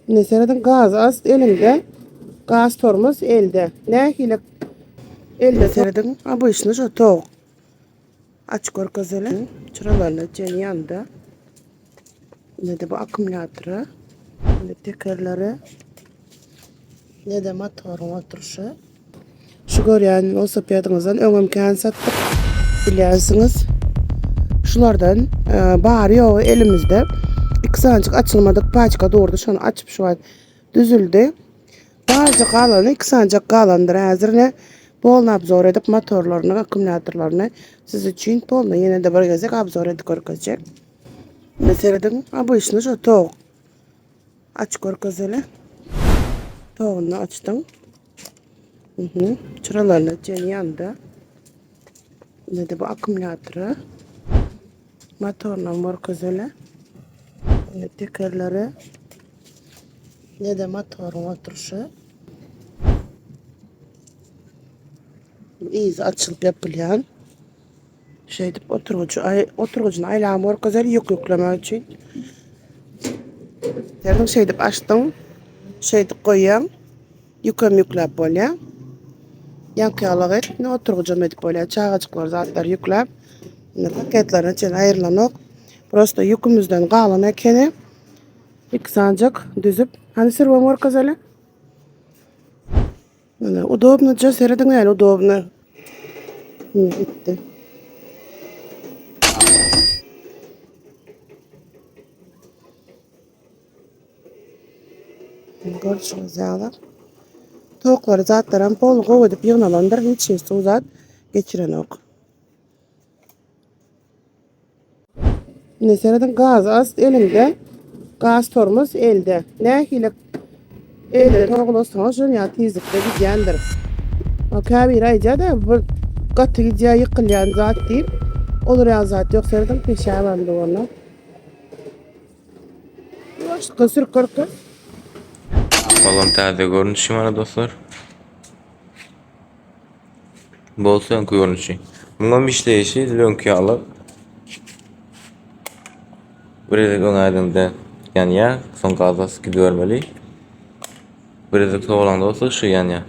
Indi serediň gaz az eliňde. Gaz tormoz elde. Nähili elde serediň obyçny şu tok. Aç görkezeli. Çyralaryna çen ýanda. Ne-de bu akkumulýatory, ne tekerleri, ne-de motoryň oturyşy. Şu görýän welosipediňizden öňem kän satdyk, bilýänsiňiz. Şulardan e, bary ýogy elimizde iki sanjyk açylmadyk paçka durdy. Şony açyp şu wagt düzüldi. Barja galany iki sanjak galandyr häzir ne polny obzor edip motorlaryny, akkumulýatorlaryny siz üçin polny ýene-de bir gezek obzor edip görkezjek. Ine serediň, obyçny şu tok. Aç görkezeli. Toguny açdyň. Mhm. Çyralaryna çen ýanda. Ine-de bu akkumulýatory. Motoryny görkezeli. Ine tekerleri. Ne-de motoryň oturyşy. Yzy açylyp ýapylýan. Şeýdip oturgyjy aý oturgyjyny aýlap görkezer ýük ýüklemek üçin. Serediň şeýdip açdyň. Şeýdip goýýaň. Ýükem ýükläp bolýar. Ýaňky ýalyk et, indi oturgyjam edip bolýar. Çagajyklar zatlar ýükläp. Indi paketlerine çenli aýrylanok. Prosta ýükümizden galan ekeni. Iki sanjak düzüp. Hany sürübem görkezeli. Mana udobnyja serediň näle udobny. Ine gitdi. Görüşüňiz ýaly. Toklary zatlaram pol gowy edip ýygnalandyr. Hiç hiç suw zat geçirenok. Ine serediň gaz az eliňde. Gaz tormoz elde. Nähili elde torgulasaňyz şol ýaly tizlikde gidýändir. Käbiri aýdýar-da bir gaty gidýär ýykylýan zat diýip. Olar ýaly zat ýok serediň peşäbem dur onda. Ýuwaşlykdan sürüp görüp Olam täze görnüşi mana dostlar. Bolsa öňki görnüşi. Muňam işleýşi edil öňki ýaly. Bir gezek öňe aýdanda ýanýar, soň gaz basyp gidibermeli. Bir gezek sowalanda bolsa yşygy ýanýar.